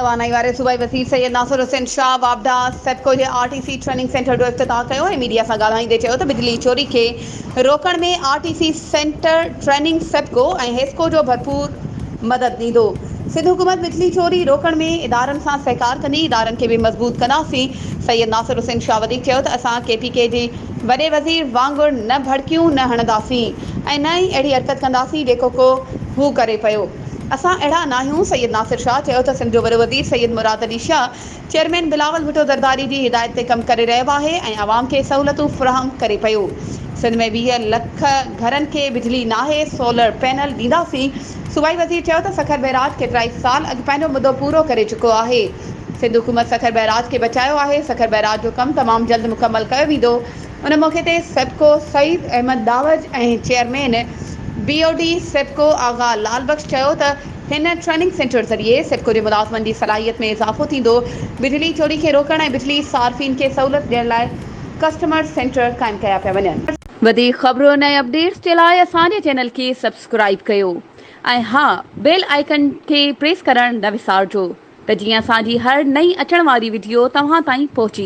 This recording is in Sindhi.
توانائي واري صوبائي وزير سيد ناصر حسين شاهه واپڊا سيپڪو جي آر ٽي سي ٽريننگ سينٽر جو افتتاح ڪيو ۽ ميڊيا سان ڳالهائيندي چيو ته بجلي چوري کي روڪڻ ۾ R T C centre training SEPCO ۽ HESCO جو ڀرپور مدد ڏيندو. سنڌ حڪومت بجلي چوري روڪڻ ۾ ادارن سان سهڪار ڪندي، ادارن کي به مضبوط ڪنداسين. سيد ناصر حسين شاهه وڌيڪ چيو ته اسان ڪي پي ڪي جي وڏي وزير وانگر نه ڀڙڪيون نه هڻنداسين ۽ نه ئي اهڙي حرڪت ڪنداسين جيڪو ڪو هو ڪري پيو. اسان اهڙا ناهيون، سيد ناصر شاهه چيو ته سنڌ جو وڏو وزير سيد مراد علي شاهه چيئرمين بلاول ڀٽو زرداري جي هدايت تي ڪم ڪري رهيو آهي ۽ عوام کي سهولتون فراهم ڪري پيو، سنڌ ۾ 20 لک گهرن کي بجلي ناهي، سولر پينل ڏينداسين، صوبائي وزير چيو ته سکر بئراج ڪيترائي سال اڳ پنهنجو مدو پورو ڪري چڪو آهي، سنڌ حڪومت سکر بئراج کي بچايو آهي، سکر بئراج جو ڪم تمام جلد مڪمل ڪيو ويندو. ان موقعي تي SEPCO Saeed Ahmed Dawaj ۽ chairman B O D SEPCO Agha Lal Bakhsh چيو ته هن ٽريننگ سينٽر ذريعي سيپڪو جي ملازمن جي صلاحيت ۾ اضافو ٿيندو، بجلي چوري کي روڪڻ ۽ بجلي صارفين کي سهولت ڏيڻ لاء ڪسٽمر سينٽر قائم ڪيا پيا وڃن. وڌيڪ خبرن ۽ اپڊيٽس جي لاء اسان جي چينل کي سبسڪرائيب ڪيو ۽ ها بيل آئيڪن کي پريس ڪرڻ نه وسارجو ته جيئن اسان جي هر نئين اچڻ واري وڊيو توهان تائين پهچي.